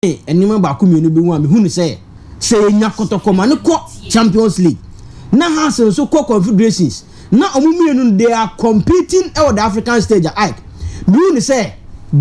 Nneɛma baako mmienu bi ho a mehu ne sɛ, sɛ yɛnya Kɔtɔkɔ ma no kɔ Champions League na Hearts nso kɔ Confederations na wɔn mmienu no they are competing wɔ the African stage a, Ike, mehu ne sɛ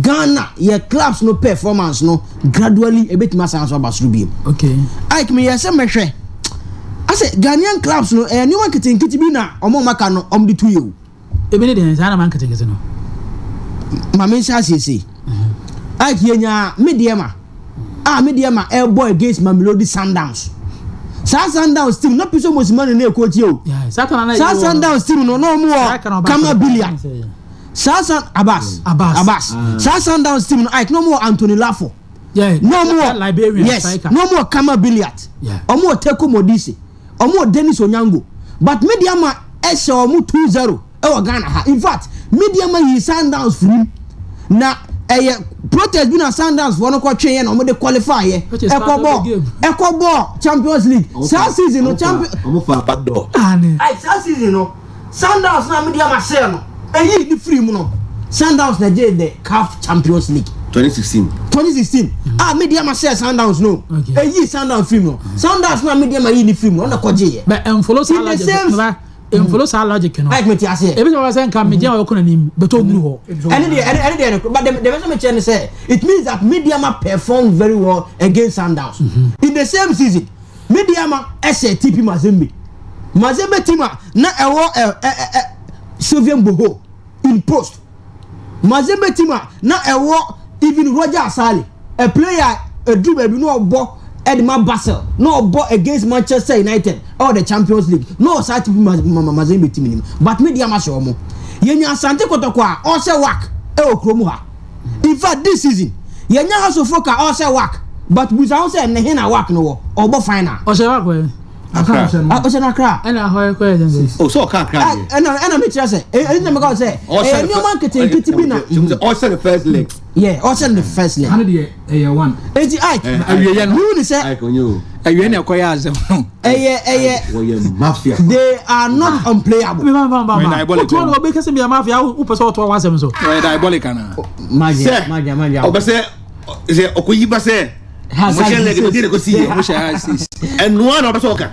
Ghana yɛ clubs no performance no gradually ebetumi asan so aba soro biem. Ike, meyɛ sɛ mɛhwɛ asɛ Ghanaian clubs no, ɛyɛ nneɛma nketenkete bi na wɔn a wɔaka no wɔn de tu yɛ o. Ebi ne deɛ saa na ma nketenkete no. Maame nhyɛ asiesie. Ike, yɛnya Medeama a Medeama ɛbɔ against Mamelodi Sundowns. Saa Sundowns team na Pitso Mosimane ne ɛkɔɔkyi o. Saa Sundowns team no na ɔmo wɔ Khama Billiat. Saa Sun Abbas. Abbas. Saa Sundowns team no, Ike, na ɔmo wɔ Anthony Laffor. Na ɔmo wɔ, yes, na ɔmo wɔ Khama Billiat. Ɔmo wɔ Teko Modise. Ɔmo wɔ Dennis Onyango. But Medeama ɛhyɛ ɔmo 2-0 ɛwɔ Ghana ha. In fact, Medeama yi Sundowns firim na ɛyɛ protest bi na Sundowns foɔ no kɔ twe yɛ na ɔmo de qualify yɛ ɛkɔ bɔ Champions League saa season no champion. Ɔmo fa back door. Ayi, saa season no Sundowns na Medeama hyɛ no eyi ni firi mu no, Sundowns na gye the CAF Champions League. 2016. 2016 a Medeama hyɛ Sundowns no, eyi Sundowns firi mu no, Sundowns na Medeama yi ni firi mu no, ɔna kɔ gye yɛ. But nfollow saa logic nfollow saa logic no. Ike, mi ti aseɛ. Ebi sɛ wɔn sɛ nka Medeama wɔ kɔ n'anim bɛtɔ ɔnuru hɔ. Ɛne deɛ but the person mi kyerɛ ni sɛ it means that Medeama performed very well against Sundowns in the same season. Medeama ɛhyɛ TP Mazembe, Mazembe team a na ɛwɔ ɛ ɛ ɛ Sylvain Gbohouo in post, Mazembe team a na ɛwɔ even Roger Asali, a player eduru baabi na ɔbɔ ɛde ma Basel na ɔbɔ against Manchester United ɛwɔ the Champions League na ɔsaa TP Mazembe team nim, but Medeama hyɛ wɔn. Yɛnya Asante Kɔtɔkɔ a ɔhyɛ WAC ɛwɔ kurom ha. In fact, this season yɛnya Hearts of Oak a ɔhyɛ WAC, but busa ho sɛ ne he na WAC no wɔ ɔbɔ final? Ɔhyɛ WAC wɔ Accra. Ɔhyɛ no Accra. Ɛna ahɔ ɛkɔ yɛ sɛn? O sɛ ɔka Accra deɛ. Ɛna mi kyerɛ sɛ ɛna mi ka sɛ ɛyɛ nneɛma nketenkete bi na. Ɔhyɛ the first leg. Yeah, ɔhyɛ the first leg. Ano deɛ ɛyɛ one. Eti Ike, Awie yɛ no. hu ni sɛ Ike onye o. Awie na ɛkɔyɛ asɛm no. Ɛyɛ Wɔyɛ mafia. They are not unplayable. Mi ma ma ma Wɔyɛ ma diabolic. wotu ɔno ɔbɛ kɛse mi yɛ mafia, wopɛ sɛ ɔtɔ w'asɛm so. Ɔyɛ diabolic ana? Sɛ Magya magya. Ɔbɛ sɛ ɔkɔ yi ba sɛ Has ɔmo hyɛ leg no deɛ kɔ si yɛ. Ɔmo hyɛ ha six. Ɛnoa na ɔbɛ sɛ ɔka.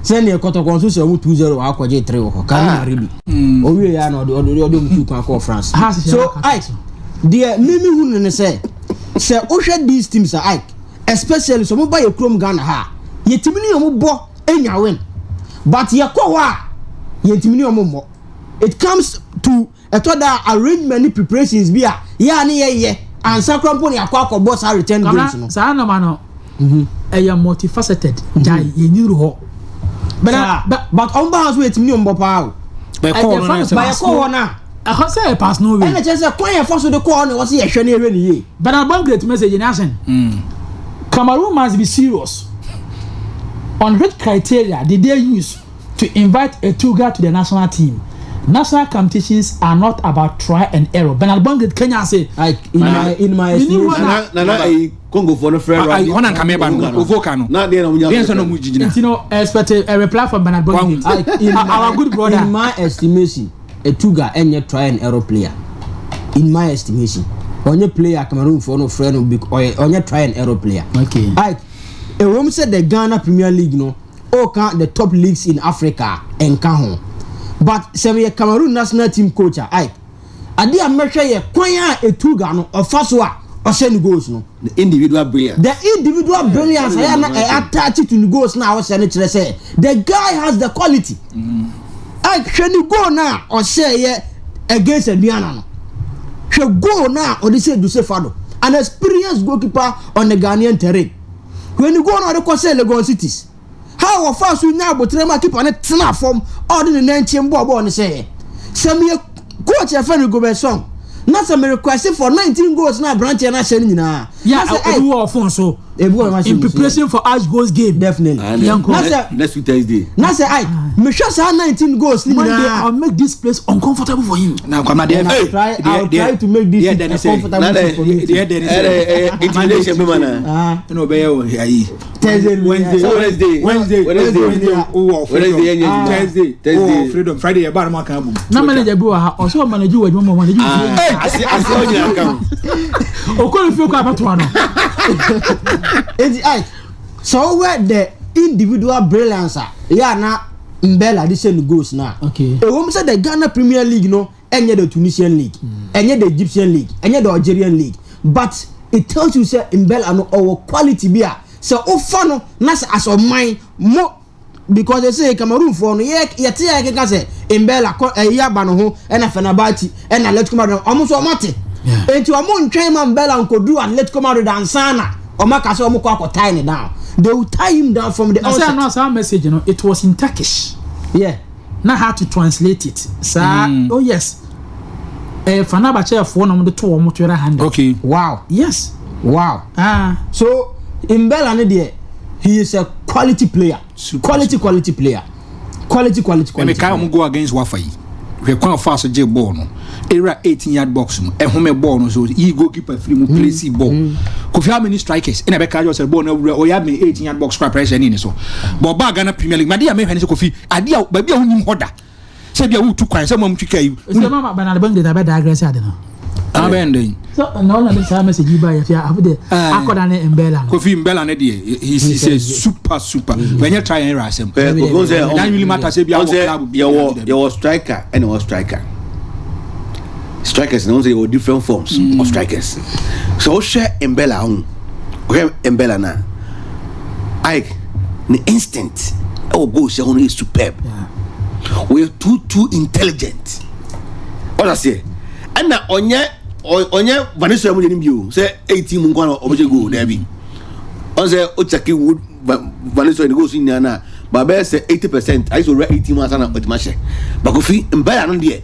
Sɛnea Kɔtɔkɔ nso sɛ ɔmo 2-0 akɔgye three wɔ hɔ kari na rebi owie ya na ɔde ɔmo tu kwan kɔɔ France. Ha, sɛ So hyɛ Ike deɛ, mímí hu no ne sɛ wohwɛ these teams a, Ike, especially sɛ ɔmo ba yɛ kurom Ghana ha, yɛtumi ne ɔmo bɔ enya win, but yɛkɔ hɔ a yɛntumi ne ɔmo mmɔ. It comes to ɛtɔ da arrangement ne preparations bi a yɛ a ne yɛyɛ ansa kora mpo ne akɔ akɔbɔ saa return games no. Kabla saa nɔɔma no ɛyɛ multifaceted, gyae yɛn nyuru hɔ. Saa, but ɔmo ba ha so yɛtumi ne ɔmo bɔ paa o. Bɛkɔɔ no na ba yɛkɔ hɔ no a ɛhɔ sɛ yɛ pass no way. Ɛna kyerɛ sɛ kwan yɛ fa so de kɔ hɔ na wɔsi yɛhwɛ ne yɛhwɛ ne yie. Bernard Bongret message in action. Cameroon must be serious. On which criteria did they use to invite Etouga to the national team? National competitions are not about try and error. Bernard Bongret Kenya say. Like in my You need estimation. one. Nana eyi Congo fo no frɛ. Hɔ na nka meba no ovoka no. Na deɛ na ɔmo nya. Deɛ nso na ɔmo gyina. You know, expect a reply from Bernard Bongret. Like in Our my good brother. In my estimation, Etouga ɛnyɛ try and error player. In my estimation, ɔnyɛ player Cameroon fo no frɛ no ɔyɛ ɔnyɛ try and error player. Like ewom sɛ the Ghana Premier League no ɔka the top leagues in Africa ɛnka ho, but sɛ meyɛ Cameroon national team coach a, Ike, adeɛ a mɛhwɛ yɛ kwan a Etouga no ɔfa so a ɔhyɛ ne goals no. The individual brilliance. The individual brilliance ɛyɛ na ɛyɛ attach to ne goals na ɔhyɛ no kyerɛ sɛ the guy has the quality. Ike, hwɛ ne goal na ɔhyɛ yɛ against Aduana no. Hwɛ goal na ɔde sɛ Joseph Ado, an experienced goalkeeper on the Ghanaian terrain. Hwɛ ne goal na ɔde kɔ sɛ Legon Cities, how wɔfa so nya abotire ma keeper ne tena fam a ɔde ne nan kyɛn bɔɔl bɔɔl ne sɛ sɛ meyɛ coach ɛfɛ no Rigobert Song na sɛ me request for 19 goals na aberanteɛ no ahyɛ no nyinaa. Yeah, Na sɛ, ebi wɔ phone so. Ebi wɔ machine In so, preparation for Ash goals game. Definitely. Yanko. Na sɛ Next week Thursday. Na sɛ ai mehwɛ saa 19 goals ni Monday, nyinaa. I'll make this place uncomfortable for him. Na kwamna deɛ And I'll try to make this a comfortable Na seat for me. Deɛ dɛ ne ɛɛ sɛ ɛɛ intimidation bi ma na. Ah, ɛna ɔbɛyɛ wɔ ayi. Thursday. Wednesday. Wednesday. Wednesday. Wednesday. Wednesday wowɔ freedom. Wednesday, yɛnyɛ adwuma. Thursday Thursday. wowɔ freedom, Friday yɛ ba no mu aka abom. Na manager bi wɔ ha, ɔsɛ ɔ manage wɔ adwuma mu, ɔ manage wɔ fie. Ase ase ɔnyina nka ho. Okɔ ne fie kɔ abɛtoa no. Eti ayi sɛ ɔwɛ the individual brilliance a yɛ ana Mbella de hyɛ no goals na. Okay. Ewom sɛ the Ghana Premier League no ɛnyɛ the Tunisian league, ɛnyɛ the Egyptian league, ɛnyɛ the Algerian league, but it tells you sɛ Mbella no ɔwɔ quality bi a sɛ ofa no na sɛ as ɔman mo, because ɛsɛ Cameroon foɔ no yɛ yɛte yɛ keka sɛ Mbella kɔ ɛyi aba no ho, ɛna Fenerbahce ɛna Atletico Madrid, ɔmo nso ɔmo ate. Eti ɔmo ntwɛn ma Mbella nkoduru Atletico Madrid ansa na ɔmo aka sɛ ɔmo kɔ akɔ tie ne down. They will tie him down from the Na sɛ onset. Ano saa message no, it was in Turkish. Na how to translate it saa? Oh yes, ɛyɛ Fenerbahcefoɔ na wɔde to wɔn Twitter handle. Yes. Ah. So Mbella ne deɛ, he is a quality player. Super, quality, super. Quality player, quality, quality, quality Ɛmɛ kan player. ɔmo go against Wafa yi, hwɛ kwan fa so gye bɔɔl no, area 18 yard box mu, ɛhome bɔɔl no so yi goalkeeper firi mu, place ball. Kofi, how many strikers ɛna ɛbɛka kyerɛ sɛ bɔɔl no awura ɔyɛ abɛn 18 yard box kora, pressure ne ne so bɔn ɔbaa Ghana Premier League? Made a mehwɛ ne sɛ, Kofi, adeɛ a baabi a wonim hɔ da sɛ bi a wotu kwan sɛ mo am twika yi. Sɛ mama Bernard Benglet abɛ digress ade no. Abɛn den? So na ɔna de saa message yi ba yɛ fia afo de akɔda ne Mbella no. Kofi, Mbella ne deɛ, he is a super, super, bɛnyɛ try and error asɛm. Kofi, ɔn sɛ That really matter sɛ bi ɔn awɔ sɛ club bi. Yɛwɔ striker ɛna ɛwɔ striker strikers na ɔn sɛ yɛwɔ different forms of strikers. So ɔhwɛ Mbella ho, ɔhwɛ Mbella na Ike ne instinct ɛwɔ goal hyɛ ho no yɛ superb. Wɔyɛ too too intelligent. Ɔda seɛ ɛna ɔnyɛ Vanessa mu yɛ ni bi o sɛ 18 mu nkwa na ɔbɛhyɛ goal dɛbi. Ɔn sɛ o kyɛke wood Vanessa ne goals nyinaa na ba bɛyɛ sɛ 80% ayi sɛ owura 18 mu ansa na ɔtuma hyɛ. Bakofi, Mbella no deɛ,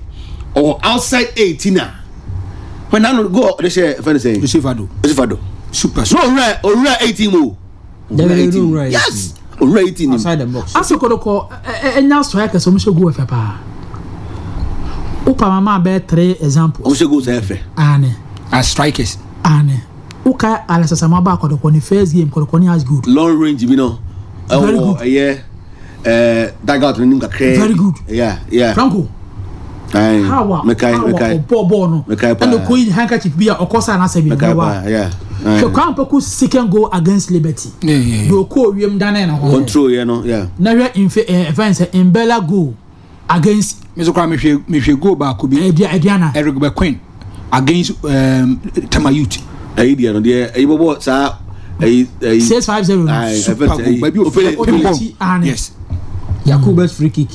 ɔwɔ outside 18 a hwɛ n'ano goal ɔde hyɛ fɛn sɛ Joseph Ado. Joseph Ado. Super. So owura 18 mu o. Dabi, Owura 18. owura 18. Yes, owura 18 mu. Outside the box. Ase Kotoko ɛnya strikers ɔmo hyɛ goal ɛfɛ paa. Wopa mama bɛyɛ three examples. Ɔmo hyɛ goals ɛfɛ. Ane. As strikers. Ane. Woka Alex Asamoah ba Kotoko ne first game, Kotoko ne as good. Long range bi no Very ɛwɔ good. ɛyɛ dugout n'anim kakra. Very good. Franco. Ayi. How a Mekae. how a Mekae. ɔbɔ bɔɔl no Mekae paa. ɛna okoyi handkerchief bi a ɔkɔ saa n'asɛ bi Mekae no wa paa, yeah. hwɛ kwan pɛko second goal against Liberty de okɔ wiem dane ne ho. Control yɛ no, yeah. Na hwɛ nfe ɛfɛn sɛ Mbella goal against Me so kora mehwɛ goal baako bi. Aduana. Eric Bequin against Tema Youth. Ɛyi deɛ no deɛ, ɛyi bɔbɔ saa ɛyi 650 no. Ayi, Super ɛfɛ goal sɛ baabi ofele ofele Ofele akyi, ane. Yes. Yakubas free kick.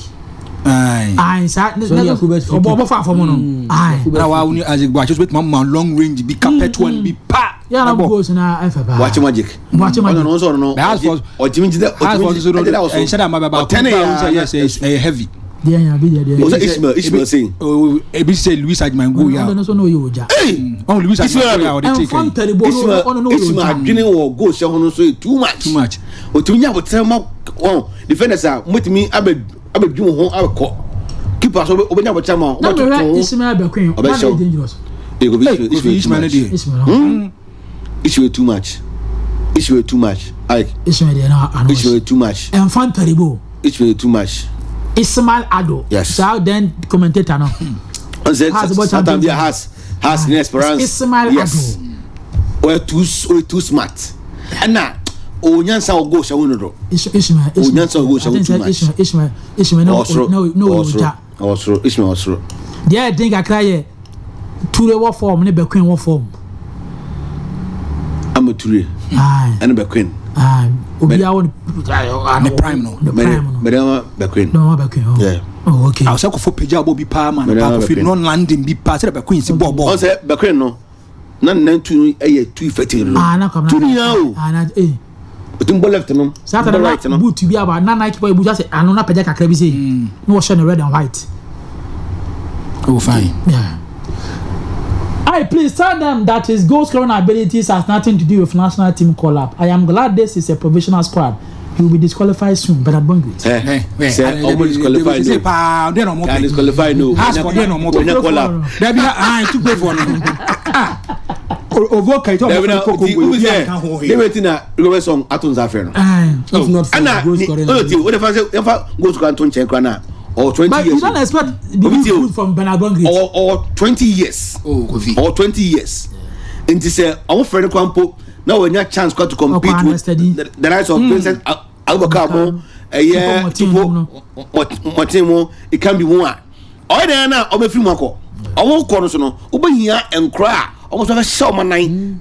Aye. Ayi saa ne So ne Yakubas free ɔbɔ kick. ɔbɔ fa fam no ayi. Na wa wuni Isaac Boakye so betuma ma long range bi, carpet one bi pa. Yàrá Na bɔ. goals na ɛfɛ paa. Wakye Magic. Wakye Magic. Ɔno nso ɔno no But as for ɔgyimi gyina as for ɔgyimi so no gyina wɔ so ɛnhyɛ dɛ ama bɛ baako ɔtɛne ba ya. sɛ yes, ɛyɛ heavy. Deɛ yɛn bi deɛ deɛ. Ɔsɛ Ismail Singh. Oh, ebi sɛ Louis Adjman goal ya. Ɔno nso n'o ye o ja. Ɔn Louis Adjman Ismail goal ya ɔde take Ɛnfa yi. ntɛri bɔ Ismail ɔno n'o ye o Ismail ja. adwene wɔ goal hyɛ ho no nso yɛ too much. Too much. Otumi nya abotire ma wɔn defenders a motumi abɛ abɛdwi wɔn ho abɛkɔ keeper so obɛnya abotire ma Na mi ɔbɛtoto hwɛ ho. Ismail Bekwin Ɔbɛhyɛ ɔno wo. yɛ dangerous. Ee, Kofi, Hey, Kofi, Ismail Ismail ne too much. deɛ. Ismail no. Ismail too much, Ismail too much, Ike. Ismail deɛ na ano. Ismail too much. Ɛnfa ntɛri bɔ. Ismail too much. Ismail Ado. Yes. Saa then commentator no. Ɔn sɛ Has bɔ satan bi champions. Has ne Esperance. Ismail Yes. Ado. Ɔyɛ too smart ɛna onyansa wɔ goal hyɛ ho no do. Ismail. Onyansa wɔ goal hyɛ I ho think too sɛ much. Ismail Ismail Ɔsoro. no o Ɔsoro. ja. Ɔsoro, Ismail ɔsoro. Deɛ ɛden kakra yɛ Ture wɔ form ne Bekwin wɔ form. Ama Ture Ayi. ɛne Bequin. Ayi, obiara wɔ Ne prime no. ne prime no. Mɛde ama Bequin. Na ɔma Bekwin hɔ. Yeah. Oh, okay. Awɔ sɛ kɔfɔ pagya bɔ bi paa ma no Mɛde paa ama Kofi Bequin. non landing bi paa sɛ Bequin si bɔ Ɔn bɔɔl. sɛ Bequin no na ne nan tu no ɛyɛ too effective no. Ah, na kwamina. Tu no nyinaa o. Ah, na eh. Otum bɔ left no, Saa bɔ tara right na no. boot bi aba na Nike boy boot asɛ ano na pagya kakra bi sɛ na wɔhyɛ no red and white. Oh, fine. Yeah. I please tell them that his goal scoring abilities has nothing to do with national team call up. I am glad this is a provisional squad. He will be disqualified soon. Bernard Bongoit. Ɛ sɛ ɔmo disqualify no no paa deɛ na ɔmo ka pɛ. disqualify no. Has for deɛ na ɔmo pɛ. Onya call up. Dabi, ah, tu pay for no, ah, ovo kai tí ɔmo Dabi fɛ na koko ti wo ubi bi sɛ a kan ho he. dabi ti na Rigobert Song ato nsa afɛ no. If not for Ɛna goal ni scoring. oyo ti o de fa sɛ yɛfa goal scorer nto nkyɛn kora na ɔwɔ 20 But you years don't o. expect the Obi big tie o. food from Bernard Bongoit. Ɔwɔ 20 years. Oh, Kofi. Ɔwɔ 20 years nti sɛ ɔmo fɛ no kora mpo. na wɔnya chance kɔ to compete Ɔkɔ with understudy. the likes of Vincent Abubakar mo, ɛyɛ Tipo Tipo Motin Mɔten mo, Ikambi mu a ɔyɛ dɛn na ɔbɛfiri mu akɔ ɔmo kɔ no so no, wobɛhia nkora a ɔmo nso bɛhyɛ ɔmo nan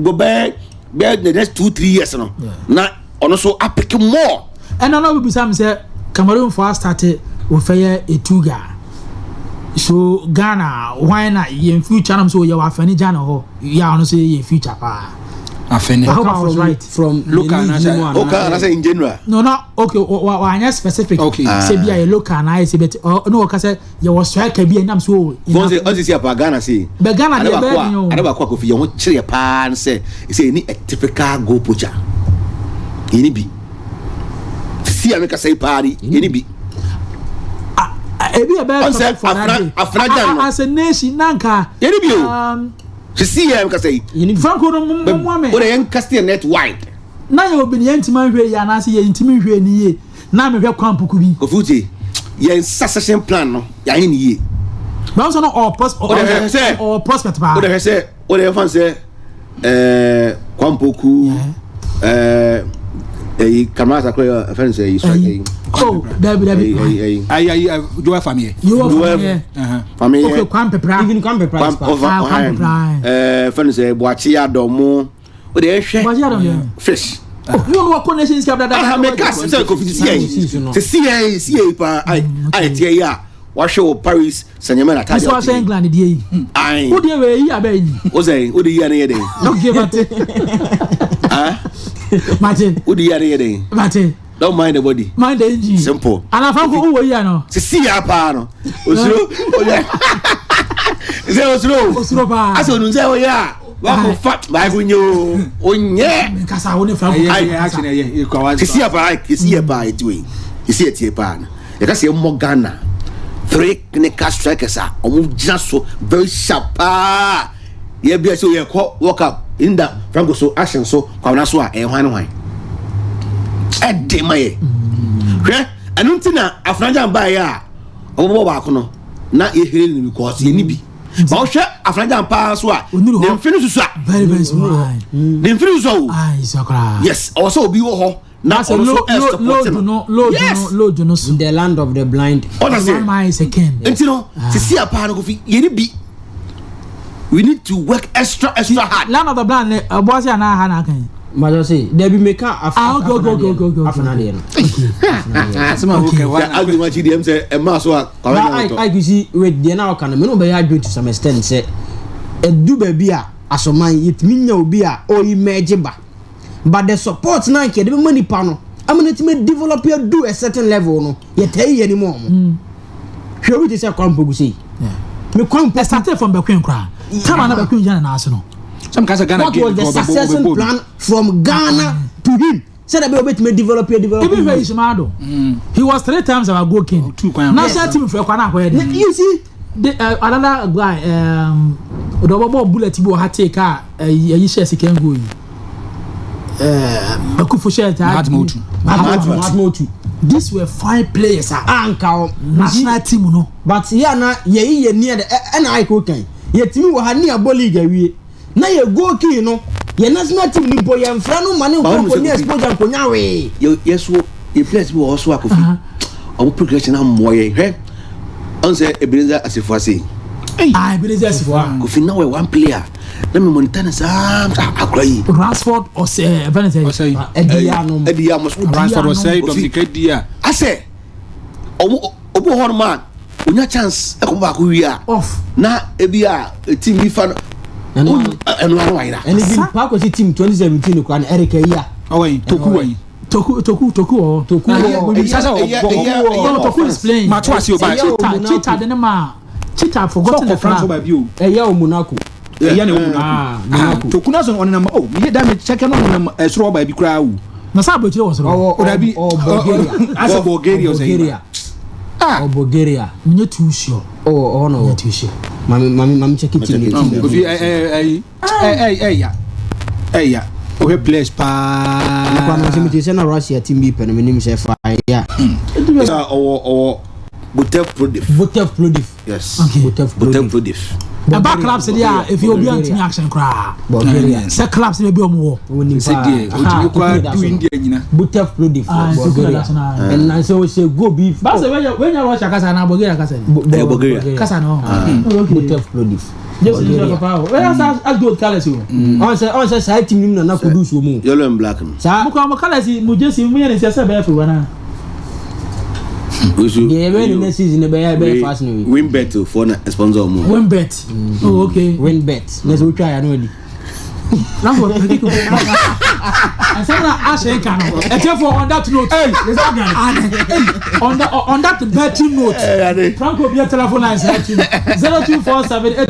go bɛɛ the next 2-3 years no na ɔno so apick more. Ɛna na obibisa mi sɛ Cameroon fo astart wɔfɛyɛ Etouga, so Ghana hwan na yɛn future nam so yɛ wɔ Afɛni gya na hɔ yɛ a ɔno nso yɛ future paa. Afɛni. I hope I was right. From Local the league anaasɛ- mu Okay, anaasɛ in general? No, okay, wa anyɛ specific. Sɛ bi a yɛ local na ayɛ sɛ bɛti ɔ ne wɔka sɛ yɛwɔ striker bi a ɛnam so o. Fɔn sɛ ɔsi si apa Ghana se. Bɛ Ghana deɛ bɛyɛ ni o. Ade baako a Kofi yɛn ho kyerɛ paa ne sɛ yɛni a typical goal poacher, yɛni bi si a meka sɛ paa ni yɛni bi. Ebi yɛ bɛyɛ Ɔn sɛ topic for that day. Afena Gyan no. As a nation nanka. Yɛni bi o, sisi yɛ meka sɛ yi. Franco no mo mo ame. O de yɛn cast yɛn net wide. Na yɛ obi ni yɛn ntoma nhwɛ yie anaasɛ yɛn ntumi nhwɛ ni yie na mehwɛ kwan puku bi. Kofi Uche, yɛn succession plan no yɛayɛ ne yie. Báwo sọ no ɔ prospect? O de hwɛ sɛ ɔ prospect paa. O de hwɛ sɛ o de yɛn fan sɛ Kwampoku, ɛyi Kamara Sakura yɛ fɛn sɛ ɛyi strike ɛyi. Oh, dabi dabi. Ɛyi ɛyi. Ayi ayi, Joel Famiyɛ. Joel Famiyɛ. Famiyɛ. Okay, Kwame Pepra. Even Kwame Pepra is Kwam ɔfa. Ah, Kwame Pepra. Fɛn sɛ Buakye Adɔmo o de yɛn hwɛ. Buakye Adɔmo yɛ. Fish. Oh, wọn wɔ kɔ Nations Cup dada. Aha, mɛ gas sɛ Kofi si yɛ yi sɛ si yɛ yi si yɛ yi paa ayi ayi tiɛ yi a wahwɛ wɔ Paris Saint-Germain ataade. Nso ahyɛ England deɛ yi. Ayi. O deɛ wɛ yi abɛ yi. O sɛ o de yi a ne yɛ dɛ. Okay, mate. Ah. Mate. O de yi a ne yɛ dɛ. Mate. Don't mind the body. Mind the engine. Simple. Anafanko o wɔ yi a no. Sɛ si yɛ paa no osuro o yɛ sɛ osuro. Osuro paa. Asɛ onun sɛ o yɛ a wakɔ fa baako nye o o nyɛ. Kasa wo ne Franco. Ɛyɛ action ɛyɛ ekɔ. Sisi yɛ paa, sisi yɛ paa, eti wei sisi yɛ tie paa no yɛka sɛ yɛmmɔ Ghana three clinical strikers a ɔmo gyina so very sharp paa, yɛ bi a sɛ yɛkɔ World Cup inda Franco so, action so, Kwamina so a ɛyɛ hwan ne hwan ɛde ma yɛ hwɛ. Ɛno nti na Afena Gyan baeɛ a ɔbɛbɔ baako no na yɛhwere no because yɛni bi ma wohwɛ Afena Gyan paa so a ne mfe no susu a Very very small. ne mfe no susu a o. Ayi sɔ koraa. Yes, ɔwɔ sɛ obi wɔ hɔ na Asɛ ɔno nso ɛsupport load no. no load no load no so. In the land of the blind. Ɔna sɛ One man is a king. nti no sisi a paa no Kofi yɛni bi, we need to work extra extra hard. Land of the blind ne ɛbɔ ase anaa ha na aka yi. Major say debi meka af Ah, okay. Afena deɛ no. Asɛm a wokɛ wa. Agri ma kyi deɛ m sɛ ɛmaa so a But Kwame I Nyamatɔ. I you see wait deɛ na ɔka no me no bɛyɛ adwene to some extent sɛ ɛdu baabi a asɔman yɛtumi nya obi a ɔyi mɛgye ba, but the support na nka yɛde bɛma nipa no ama no tumi develop do a certain level no, yɛtaa yi yɛn anim ɔmo hwɛ obi te sɛ Kwame Poku sei me Kwame Ɛ Poku started from Bekwin koraa. Time a na Bekwin gyina ne nan ase no. Sɛ mka sɛ Ghana What was the succession plan from Ghana to him sɛdeɛ bɛyɛ obetumi develop? Even hwɛ Ismaado. He was three times our goal king. Two kwan. National team fɛ kwan akɔyɛ de. You see. The another guy ɔdɔbɔ bullet bi wɔ ha take a ɛyi hyɛ second goal yi. Akufo hyɛ taa. Mahatma Otu. Mahatma Otu. These were fine players a. Anka o national team no. But yɛ na yɛyi yɛ nia de ɛna ayɛ ko kan yɛtumi wɔ ha ne abɔ league awie na yɛ goal key no yɛ national team ni mpo yɛn fira no ma ne Báwo nkɔ ni nkɔnya sɛ exposure nkonya wee. Yɛ yɛ so yɛ players bi wɔ hɔ so a Kofi ɔmo progression amoa yɛ hwɛ ɔn sɛ Ebenezer Asefo ase. Ah, Ebenezer Asifo. Kofi na wɔyɛ one player na mi monitor ne saa akora yi. Rashford ɔsɛ ɛfɛn sɛ. Ɔsɛ. Ɛdi yɛ anom. Ɛdi yɛ anom. Ransford ɔsɛ Kofi. Dominic Edia. Asɛ ɔmo obi wɔ hɔnom a onya chance ɛkɔ baako wie a Off. na ebi a team bi fa no Ɛno ɛno ano ayera. Ɛne bi paako si team 2017 kora no Eric Ayiah. Ɔwɔ yi Toku wɔ yi. Toku Toku Toku wɔ. Toku wɔ. Sasa No, Toku is playing. Ma to ase o ba. Ɛyɛ o Cheetah Monaco. Cheetah de ne ma Cheetah forgotten the Sɔkɔ France club. ba bi o. Ɛyɛ o Monaco. Ɛyɛ ne o Monaco. Ah, Monaco. Toku na so ɔnenam o mi yɛ da mi kyɛkɛ na ɔnenam ɛsoro ɔba bi koraa o. Na sáà aburokyire wɔ soro. Ɔwɔ O dabi. Ɔwɔ Bulgaria. Asɛ Bulgaria ɔsɛ yi. Bulgaria. Ah. Ɔwɔ Bulgaria. N ye too sure. Ɔwɔ ɔwɔ na N ye ɔwɔ. too sure. Mami mami mami check it team team. Kofi ɛ ɛ ɛ ɛ ɛya ɛya ɔhwɛ players paa. Nkwa no sɛ mi ti sɛ na Russia team bi pɛ no mi nim sɛ fa ya. Ɔwɔ Botev Plovdiv. Botev Plovdiv. Yes. Okay. Botev Botev Plovdiv. Plovdiv. Ɛba clubs deɛ a efi obi antumi action koraa. Bulgaria. Sɛ clubs na ebi ɔmo wɔ. Wonim Sɛ paa. deɛ Aha, ɔtumi kɔ Kuku da du so no. India nyina. Butef Plovdiv Ah, for Kuku da Bulgaria. so no, ah. Ɛnna sɛ ɔhyɛ goal bi. Baasa wenya wenya Russia kasa na Bulgaria kasa ni. Ɛyɛ Bulgaria. Kasa no. Oh, okay. Butef Plovdiv. Jason is papa o. Wenya sa as gold colours o. Ɔn sɛ saa team nim nana Kudus wɔ mu. Yellow and black no. Saa Mo kɔ mo colours yi mo jersey mo yɛ ne sɛ sɛ bɛyɛ fɛ wana. Osu. Deɛ yɛbɛyɛ ne next season bɛyɛ bɛyɛ fast no wei. Winbet foɔ na sponsor ɔmo. Winbet. Oh, okay. Win bet. Na sɛ wotwa ya no adi. Rambo, ɛsɛm na ahyɛ nka no. Ɛtiɛfo, on that note. Hey, on that betting note. Franco bi telephone lines na 0247.